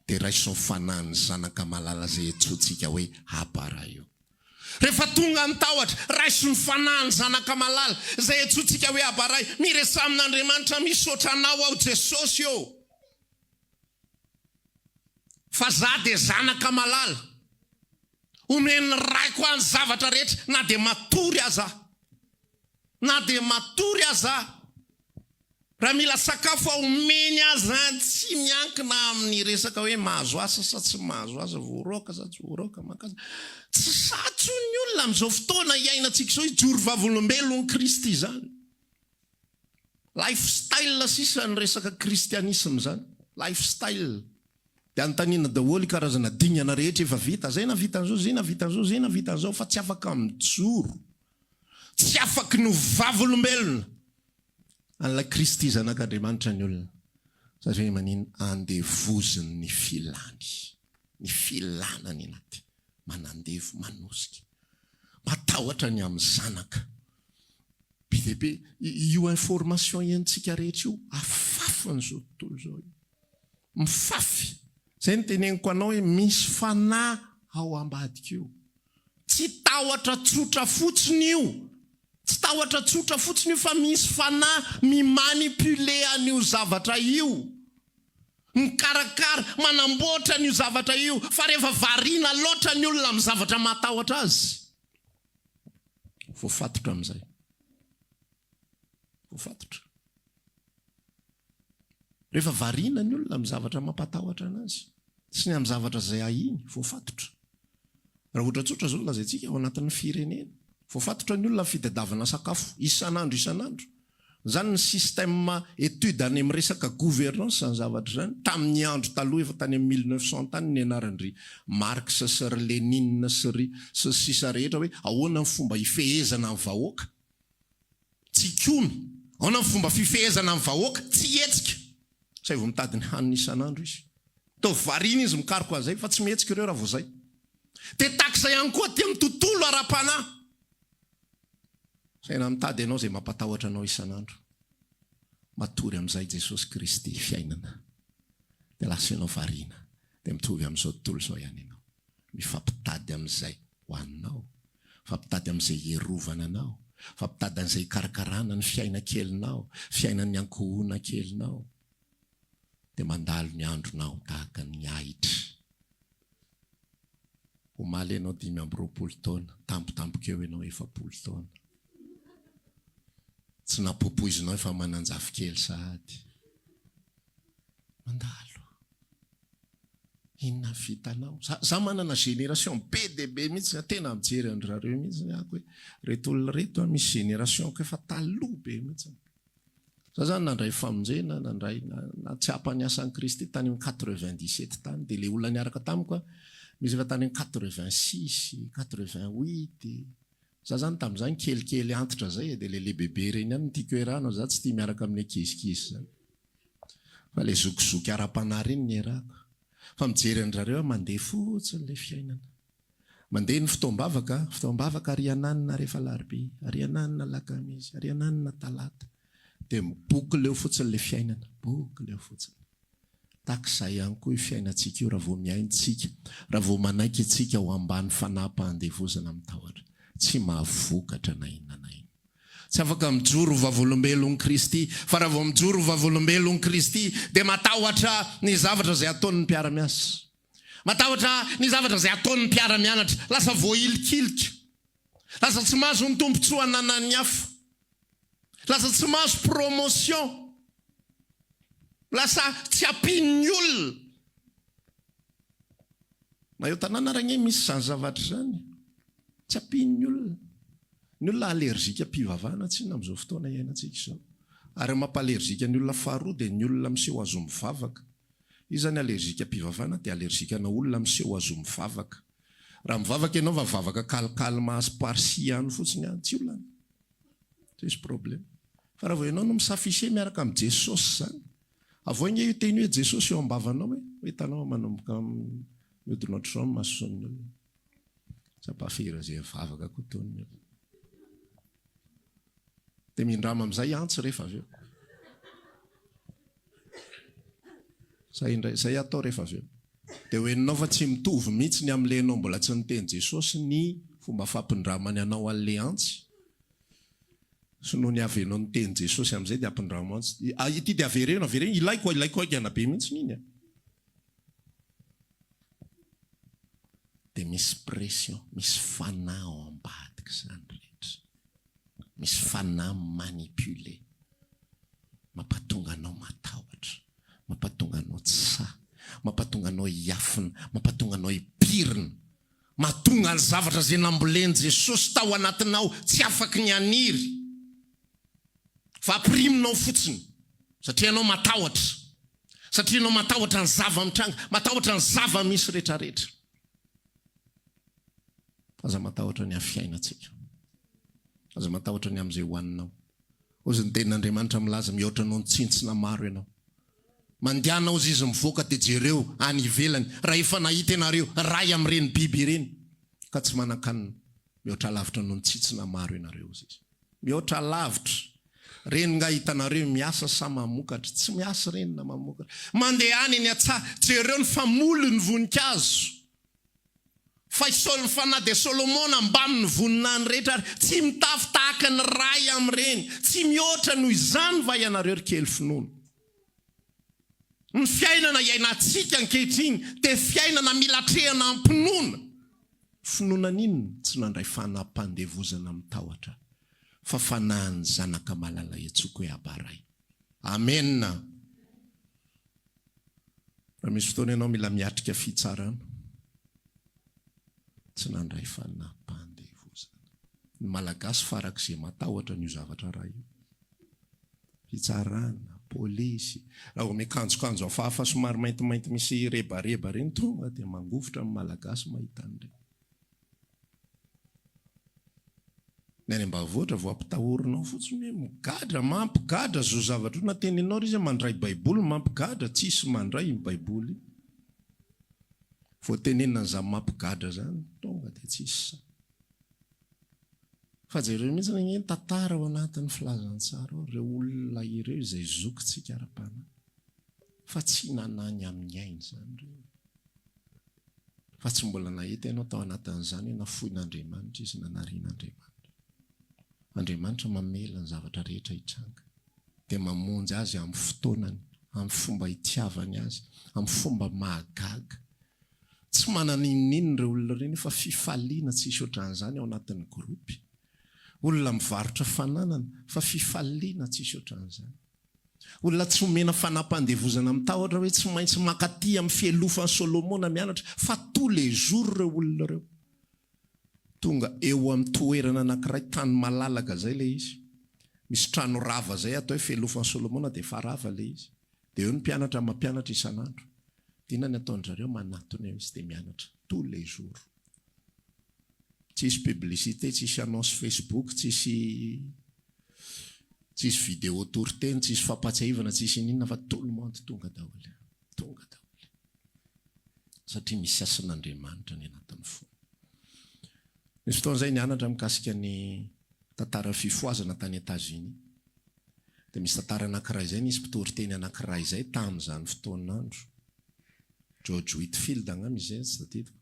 dia raiso ny fanahin'ny zanaka malala izay antsointsika hoe Abara io. Rehefa tonga ny tahotra, raiso ny fanahin'ny zanaka malala, izay antsointsika hoe Aba Ray. Miresaha amin'Andriamanitra, Misaotra Anao aho Jesosy ô, fa za dia zanaka malala. Omen'ny Raiko ahy ny zavatra rehetra, na dia matory aza aho. Na dia matory aza aho. Raha mila sakafo aho omeny ahy zany tsy miankina amin'ny resaka hoe mahazo asa sa tsy mahazo asa, voaroaka sa tsy voaroaka, mankaiza. Tsy sahy intsony ny olona amin'izao fotoana iainantsika izao hijoro vavolombelon'i Kristy izany. Life style sisa ny resaka kristianisma izany. Life style. Dia anontaniana daholo karazana dingana rehetra efa vita, zay nahavita an'izao, zay nahavita an'izao, zay nahavita an'izao fa tsy afaka mijoro. Tsy afaky ny ho vavolombelona. An'ilay Kristy Zanak'Andriamanitra ny olona, satria manin andevozin'ny filany, ny filana any anaty, manandevo, manosika, matahotra ny amin'ny zanaka. Be dia be io information henontsika rehetra io, afafin'izao tontolo izao io. Mifafy. Izay no teneniko anao hoe misy fanahy ao ambadika io. Tsy tahotra tsotra fotsiny io. Tsy tahotra tsotra fotsiny io fa misy fanahy mi-manipuler an'io zavatra io. Mikarakara, manamboatra an'io zavatra io. Fa rehefa variana loatra ny olona amin'ny zavatra mahatahotra azy, voafatotra amin'izay. Voafatotra. Rehefa variana ny olona amin'ny zavatra mampatahotra anazy sy ny amin'ny zavatra izay ahiany, voafatotra. Raha ohatra tsotra izao no lazaintsika ao anatin'ny firenena, voafatotra ny olona amin'ny fitadiavana sakafo isan'andro isan'andro. Izany ny système étude any amin'ny resaka gouvernance izany zavatra izany. Tamin'ny andro taloha efa tany amin'ny 1900 tany nianaran-dry Marx sy ry Lénine sy ry sy ny sisa rehetra hoe ahoana ny fomba hifehezana ny vahoaka. Tsy hikomy. Ahoana ny fomba fifehezana ny vahoaka? Tsy hihetsika. Zay vao mitady ny haniny isan'andro izy. Toa variana izy mikaroka an'izay fa tsy mihetsika ireo raha vao zay. Dia tahaka izay ihany koa aty amin'ny tontolo ara-panahy. Saina mitady ianao izay mampatahotra anao isan'andro. Matory amin'izay Jesosy Kristy fiainana. Dia lasa ianao variana. Dia mitovy amin'izao tontolo izao ihany ianao. Mifampitady amin'izay ho haninao, mifampitady amin'izay hierovana anao, mifampitady an'izay hikarakarana ny fiaina kelinao, fiainan'ny ankohona kelinao. Dia mandalo ny andronao tahaka ny ahitra. Omaly ianao 25 taona, tampotampoka eo ianao 40 taona. Tsy nampoipoizinao efa manan-jafikely sahady. Mandalo. Inona ny vitanao? Za, za manana génération be dia be mihitsy, za tena mijery an-dry zareo mihitsy aho hoe reto olona reto an, misy génération-ko efa taloha be mihitsy. Za zany nandray famonjena, nandray, nahatsiapa ny asan'i Kristy tany amin'ny 97 tany, dia ilay olona niaraka tamiko an, misy efa tany amin'ny 86, 88, za zany tamin'izany kelikely antitra zay e, dia ilay lehibebe ireny ihany no tiako iarahana, za tsy tia miaraka amin'ny ankizikizy zany. Fa ilay zokizoky ara-panahy ireny no iarahako. Fa mijery an-dry zareo aho mandeha fotsiny ilay fiainana. Mandeha ny fotoam-bavaka, fotoam-bavaka ary ananina rehefa alarobia, ary ananina alakamisy, ary ananina talata. Dia mi-boucle eo fotsiny ilay fiainana, boucle eo fotsiny. Tahaka izay ihany koa io fiainantsika io raha vao mihaino tsika, raha vao manaiky antsika ho ambany fanaham-pahandevozana amin'ny tahotra. Tsy mahavokatra na inona na inona. Tsy afaka mijoro ho vavolombelon'i Kristy, fa raha vao mijoro ho vavolombelon'i Kristy dia matahotra ny zavatra izay ataon'ny mpiara-miasa. Matahotra ny zavatra izay ataon'ny mpiara-mianatra. Lasa voahilikilika. Lasa tsy mahazo ny tombontsoa ananan'ny hafa. Lasa tsy mahazo promotion. Lasa tsy ampian'ny olona. Na eo tanàna ary anie misy izany zavatra izany. Tsy ampian'ny olona. Ny olona allergique am-pivavahana tsinona amin'izao fotoana iainantsika izao. Ary ny mampa-allergique ny olona faharoa dia ny olona miseho azy ho mivavaka. Iza ny allergique am-pivavahana dia allergique ana olona miseho azy ho mivavaka. Raha mivavaka ianao fa vavaka kalikaly mahazo par-ci ihany fotsiny an, tsy olana. Tsisy problème. Fa raha vao ianao no mi-s'afficher miaraka amin'i Jesosy izany, avoay nge io teny hoe Jesosy eo am-bavanao e, ho hitanao manomboka mihodina ohatr'izao ny mason'ny olona. Tsy ampahafiry izay vavaka koa tony ny olona. Dia mindrama amin'izay antso rehefa avy eo. Zay indray, zay atao rehefa avy eo. Dia ho henonao fa tsy mitovy mihitsy ny amin'ilay ianao mbola tsy niteny Jesosy ny fomba fampindramany anao an'ilay antsy sy nony avy ianao niteny Jesosy amin'izay dia ampindramo antsy. Ah, ity dia avereno, avereno, ilaiko, ilaiko haingana be mihitsy iny a. Dia misy pression, misy fanahy ao ambadik'izany rehetra. Misy fanahy mi-manipuler, mampatonga anao matahotra, mampatonga anao tsy sahy, mampatonga anao hiafina, mampatonga anao hipirina, mahatonga ny zavatra izay nambolen'i Jesosy tao anatinao tsy afaky ny haniry fa ampiriminao fotsiny satria ianao matahotra, satria ianao matahotra ny zava-mitranga, matahotra ny zava-misy rehetrarehetra. Aza matahotra ny amin'ny fiainantsika. Aza matahotra ny amin'izay hohaninao. Hozy ny tenin'Andriamanitra milaza, mihoatra noho ny tsintsina maro ianao. Mandehana hozy izy mivoaka dia jereo any ivelany raha efa nahita ianareo iray amin'ireny biby ireny ka tsy manan-kanina. Mihoatra lavitra noho ny tsintsina maro ianareo hozy izy. Mihoatra lavitra. Reny nga hitanareo miasa sa mamokatra? Tsy miasa ireny na mamokatra. Mandehana eny an-tsaha, jereo ny famoly ny voninkazo. Fa i Saoly fa na dia Solomona mbamin'ny voninahiny rehetra ary tsy mitafy tahaka ny iray amin'ireny, tsy mihoatra noho izany va ianareo ry kely finoana? Ny fiainana iainantsika ankehitriny dia fiainana mila atrehana am-pinoana. Finoana n'inona? Tsy nandray fanam-pandevozana amin'ny tahotra, fa fanahin'ny Zanaka malala iantsoako hoe Aba Ray. Amena! Raha misy fotoana ianao mila miatrika fitsarana, tsy nandray fanapandevozana. Ny Malagasy farak'izay matahotra an'io zavatra iray io. Fitsarana, polisy, raha vao miakanjokanjo hafahafa somary maintimainty misy rebareba ireny tonga dia mangovitra ny Malagasy mahita an'ireny. Ny any ambanivohitra vao ampitahorinao fotsiny hoe migadra, mampigadra zao zavatra io na teneninao ry izy hoe mandray baiboly mampigadra, tsisy mandray iny baiboly iny. Vao tenenina an'izany mampigadra zany tonga dia tsisy sahy. Fa jereo mihitsy anie ny tantara ao anatin'ny filazantsara ao, ireo olona ireo izay zokintsika ara-panahy fa tsy nanany amin'ny ainy izany ireo. Fa tsy mbola nahita ianao tao anatin'izany hoe nafoin'Andriamanitra izy na narian'Andriamanitra. Andriamanitra mamela ny zavatra rehetra hitranga, dia mamonjy azy amin'ny fotoanany, amin'ny fomba itiavany azy, amin'ny fomba mahagaga. Tsy manana inon'inona ireo olona ireo nefa fifaliana tsisy ohatran'izany ao anatin'ny groupe. Olona mivarotra fananana fa fifaliana tsisy ohatran'izany. Olona tsy omena fanam-pandevozana mitahotra hoe tsy maintsy mankaty amin'ny fialofan'i Solomona mianatra fa tous les jours ireo olona ireo. Tonga eo amin'ny toerana anankiray tany malalaka izay ilay izy. Misy trano rava izay atao hoe Fialofan'i Solomona dia efa rava ilay izy. Dia eo ny mpianatra mampianatra isan'andro. Dia inona ny ataon-dry zareo? Manatona eo izy dia mianatra tous les jours. Tsisy publicité, tsisy annonce Facebook, tsisy tsisy vidéo toriteny, tsisy fampahatsiahivana, tsisy ininona fa tout le monde tonga daholo. Tonga daholo. Satria misy hasin'Andriamanitra any anatin'ny fony. Nisy fotoana izay nianatra mikasika ny tantaran'ny fifohazana tany Etats-Unis. Dia misy tantara anankiray izay, nisy mpitoriteny anankiray izay tamin'izany fotoan'andro. George Whitefield angamba izy izay, tsy tadidiko.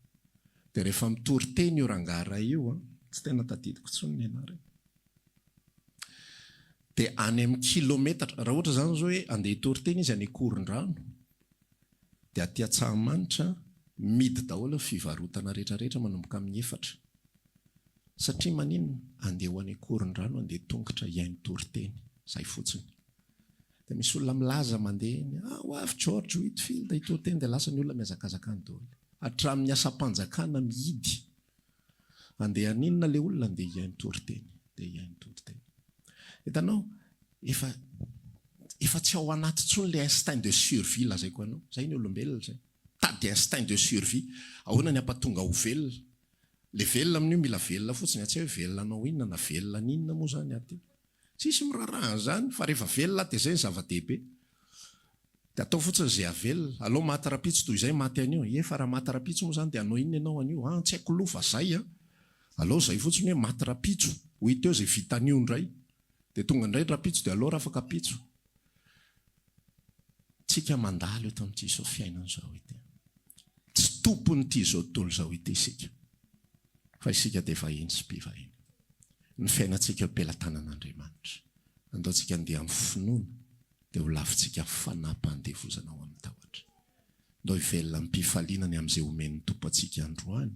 Dia rehefa mitory teny io rangahy iray io an, tsy tena tadidiko intsony ny anarany. Dia any amin'ny kilometatra, raha ohatra izany izao hoe andeha hitory teny izy any Ankorondrano, dia aty Antsahamanitra mihidy daholo ny fivarotana rehetra rehetra manomboka amin'ny efatra. Satria maninona? Andeha ho any Ankorondrano andeha tongotra hihaino toriteny. Izay fotsiny. Dia misy olona milaza mandeha eny, ah ho avy George Whitefield hitory teny dia lasa ny olona mihazakazaka any daholo. Hatramin'ny asam-panjakana mihidy. Andeha haninona ilay olona? Andeha hihaino toriteny. Andeha hihaino toriteny. Hitanao, efa efa tsy ao anaty intsony ilay instinct de survie lazaiko anao. Izay ny olombelona izay. Mitady instinct de survie. Ahoana ny hampatonga ho velona? Ilay velona amin'io mila velona fotsiny, tsy hay hoe velona hanao inona na velona haninona moa izany aty. Tsisy miraharaha an'izany fa rehefa velona dia izay no zava-dehibe. Dia atao fotsiny izay hahavelona. Aleo maty rahampitso toy izay maty anio. Ie fa raha maty rahampitso moa izany dia hanao inona ianao anio? An, tsy haiko loha fa izay an! Aleo izay fotsiny hoe maty rahampitso. Ho hita eo izay vita anio indray. Dia tonga indray ny rahampitso dia aleo rafakapitso. Tsika mandalo eto amin'ity izao fiainana izao ity. Tsy tompon'ity izao tontolo izao ity isika. Fa isika dia vahiny sy mpivahiny. Ny fiainantsika eo am-pelatanan'Andriamanitra. Andao tsika handeha amin'ny finoana, dia ho lavintsika ny fanahim-pandevozana ao amin'ny tahotra. Ndao hivelona amim-pifaliana ny amin'izay omen'ny Tompo antsika androany,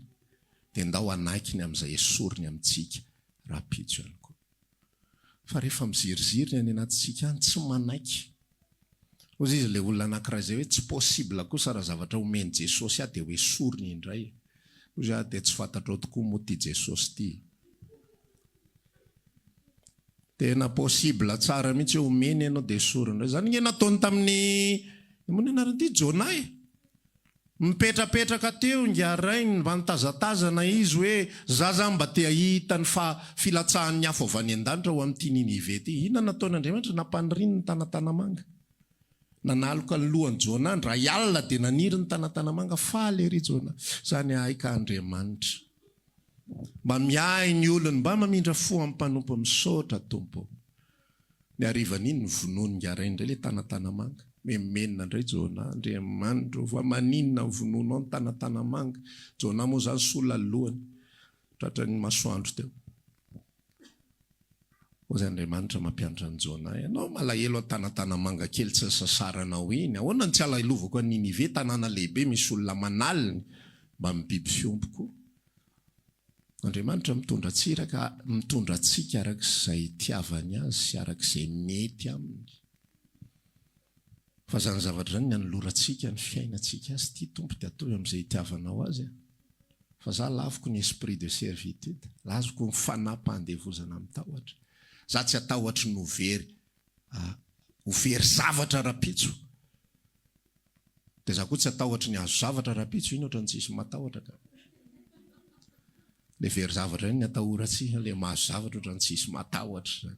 dia ndao hanaiky ny amin'izay esoriny amintsika rahampitso ihany koa. Fa rehefa miziriziry ny any anatintsika any, tsy manaiky. Hozy izy ilay olona anankiray izay hoe tsy possible kosa raha zavatra omen'i Jesosy ahy dia ho esoriny indray. Hozy aho dia tsy fantatrao tokoa moa ity Jesosy ity. Tena possible tsara mihitsy hoe omeny ianao dia esoriny indray. Izany ange nataony tamin'ny, inona moa ny anaran'ity? Jonah e! Mipetrapetraka teo ingahy rainy mba nitazatazana izy hoe, za zany mba te hahita ny fa filatsahan'ny afo avy any an-danitra ho amin'ity Ninive ity. Inona no nataon'Andriamanitra? Nampaniriny ny tanatanamanga. Nanaloka ny lohan'i Jonah indray alina dia naniry ny tanatanamanga. Faly ery Jonah. Izany ahay ka Andriamanitra. Mba miahy ny olony, mba mamindra fo amin'ny mpanompony. Misaotra Tompo ô. Ny harivan'iny novonoin'i Ngarainy indray ilay tanatanamanga. Menomenona indray Jonah, Andriamanitra ô, fa maninona no vonoinao ny tanatanamanga? Jonah moa izany sola ny lohany, tratran'ny masoandro teo. Hoy Andriamanitra mampianatra an'i Jonah, Ianao malahelo an tanatanamanga kely tsy nisasaranao iny. Ahoana no tsy halahelovako an'i Ninive, tanàna lehibe misy olona aman'aliny, mbamin'ny biby fiompy koa? Andriamanitra mitondra antsiraka, mitondra antsika araka izay itiavany azy sy araka izay mety aminy. Fa izany zavatra izany ny anolorantsika ny fiainantsika azy, ity Tompo dia ataovy amin'izay itiavanao azy an. Fa za laviko ny esprit de servitude, laziko ny fanahy-pahandevozana amin'ny tahotra. Za tsy hatahotry ny ho very, ho very zavatra rahampitso. Dia za koa tsy hatahotry ny hahazo zavatra rahampitso, iny ohatran'ny tsisy matahotra ka. Le very zavatra iny ny atahorantsika, le mahazo zavatra ohatran'ny tsisy matahotra zany.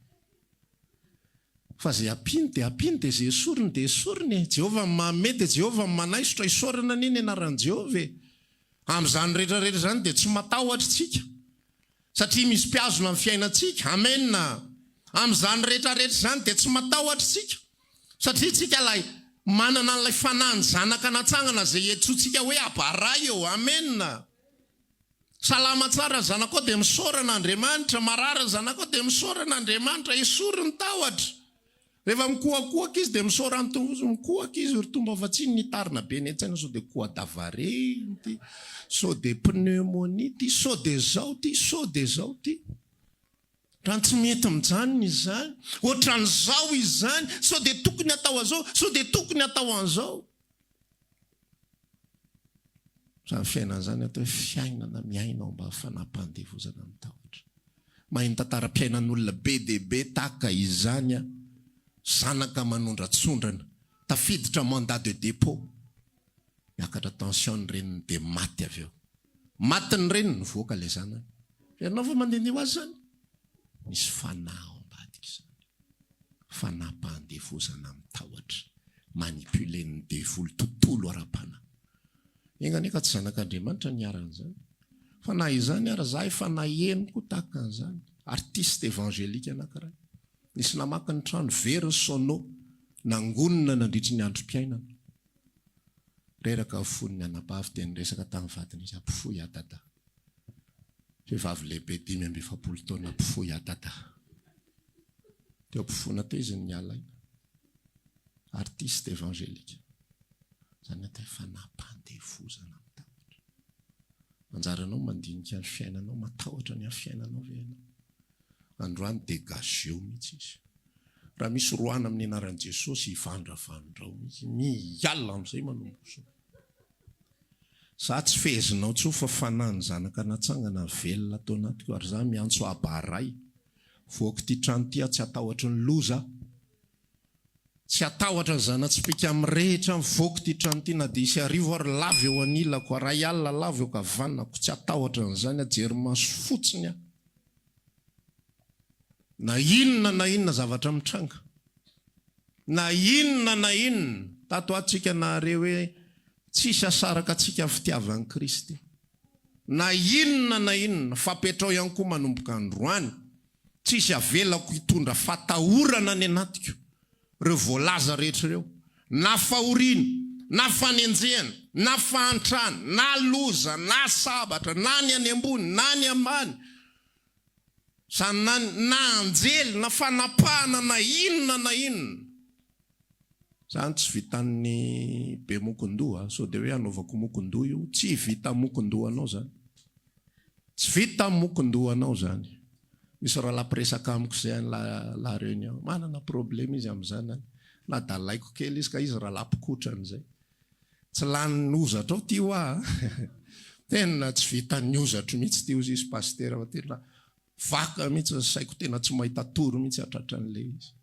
Fa zay ampiany dia ampiany, dia zay esoriny dia esoriny e. Jehovah no manome dia Jehovah no manaisotra, isaorana anie ny anaran'i Jehovah e. Amin'izany rehetra rehetra izany dia tsy matahotra isika. Satria misy mpihazona ny fiainantsika. Amen! Amin'izany rehetra rehetra izany dia tsy matahotra isika. Satria isika ilay manana an'ilay fanahin'ny zanaka natsangana izay iantsoantsika hoe Aba Ray ô. Amen! Salama tsara ny zanakao dia misaora an'Andriamanitra. Marary ny zanakao dia misaora an'Andriamanitra. Esory ny tahotra. Rehefa mikohakohaka izy dia misaora ny Tompo izy, mikohaka izy ry Tompo afa-tsy iny nitarina be ny an-tsaina sao dia koha-davareny ity, sao dia pneumonie ity, sao dia izao ity, sao dia izao ity. Raha tsy mety mijanona izy izany, ohatran'izao izy izany, sao dia tokony atao an'izao, sao dia tokony atao an'izao. Izany fiainana izany atao hoe fiainana miaina ao ambany fanahy-pandevozana ny tahotra. Maheno tantaram-piainan'olona be dia be tahaka izany aho. Zanaka manondratsondrana, tafiditra mandat de dépôt. Miakatra tension ny reniny dia maty avy eo. Maty ny reniny, nivoaka ilay zanany. Heverinao fa mandehandeha ho azy izany? Misy fanahy ao ambadika izany. Fanahy-pahandevozana amin'ny tahotra. Manipuler-n'ny devoly tontolo ara-panahy. Enga anie ka tsy zanak'Andriamanitra niharan'izany. Fa na izany ara za efa naheno koa tahaka an'izany. Artiste évangélique anankiray. Nisy namaky ny trano, very ny sono, nangonina nandritry ny androm-piainana. Reraka ny fon'ny anabavy dia niresaka tamin'ny vadiny izy, Ampifoy aho dada. Vehivavy lehibe 45 taona, Ampifoy aho dada. Teo ampofoana teo izy no niala aina. Artiste évangélique. Izany atao hoe fanahy-pandevozana amin'ny tahotra. Anjaranao mandinika ny fiainanao, matahotra ny amin'ny fiainanao ve ianao? Androany dégageo mihitsy izy. Raha misy roahina amin'ny anaran'i Jesosy hivandravandrao mihitsy, miala amin'izay manomboka izao. Za tsy fehezinao intsony fa fanahin'ny zanaka natsangana velona ato anatiko ary za miantso Aba Ray. Voako ity trano ity aho tsy hatahotra ny loza aho. Tsy hatahotra ny zana-tsipìka mirehitra mivoaka ity trano ity na dia hisy arivo ary lavo eo anilako, iray alina lavo eo ankavanako. Tsy hatahotra an'izany aho, jery maso fotsiny aho. Na inona na inona zavatra mitranga. Na inona na inona. Tato ato tsika nahare hoe tsisy hasaraka antsika ny fitiavan'i Kristy. Na inona na inona, fapetrao ihany koa manomboka androany. Tsisy avelako hitondra fatahorana any anatiko ireo voalaza rehetra ireo, na fahoriana, na fanenjehana, na fahantrana, na loza, na sabatra, na ny any ambony, na ny ambany, izany na na anjely, na fanapahana, na inona na inona. Zany tsy vitan'ny be mokondoha, sao dia hoe hanaovako mokondoha io, tsy vita mokondohanao zany. Tsy vita mokondohanao zany. Misy rahalahy mpiresaka amiko zay any La Réunion, manana problème izy amin'ny zanany, nadalaiko kely izy ka izy rahalahy mpikotrana zay. Tsy lanin'ny hozatra ao ty hoa a! Tena tsy vitan'ny hozatro mihitsy ty hozy izy pasitera fa tena vaka mihitsy ny saiko, tena tsy mahita tory mihitsy aho tratran'ilay izy.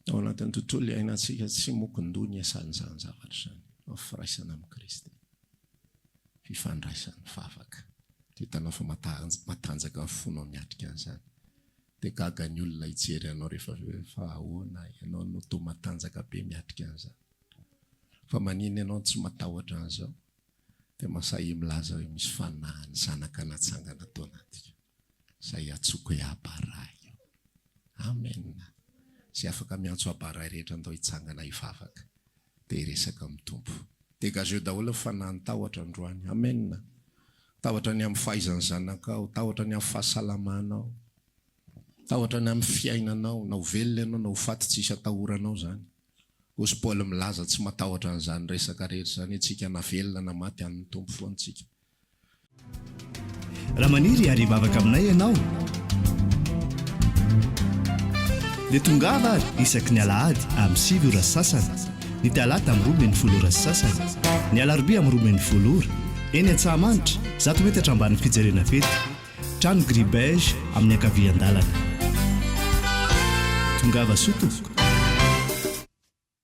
Ao anatin'ny tontolo iainantsika tsy mokon-doha ny asan'izany zavatra izany, fa firaisana amin'i Kristy, fifandraisan'ny vavaka. Dia hitanao fa matanjaka ny fonao miatrika an'izany. Dia gaga ny olona hijery anao rehefa avy eo hoe fa ahoana ianao no toa matanjaka be miatrika an'izany? Fa maninona ianao no tsy matahotra an'izao? Dia mahasahy milaza hoe misy fanahin'ny zanaka natsangana tao anatiko. Izay antsoiko hoe Abba Ray io. Amen. Izay afaka miantso Abba Ray rehetra andao hitsangana hivavaka. Dia hiresaka amin'ny Tompo. Dégageo daholo ny fanahin'ny tahotra androany. Amen. Tahotra ny amin'ny fahaizan'ny zanakao, tahotra ny amin'ny fahasalamanao, tahotra ny amin'ny fiainanao, na ho velona ianao na ho faty tsisy atahoranao izany. Hozy Paoly milaza tsy matahotra an'izany resaka rehetra izany isika na velona na maty an'ny Tompo foana isika. Raha maniry ary hivavaka aminay ianao dia tongava ary isaky ny alahady amin'ny 9 ora sy sasany, ny talata amin'ny 12 ora sy sasany, ny alarobia amin'ny 12 ora, eny Antsahamanitra, zato metatra ambanin'ny fijerena fety, trano gris beige amin'ny ankavian-dalana. Tongava soa tompoko.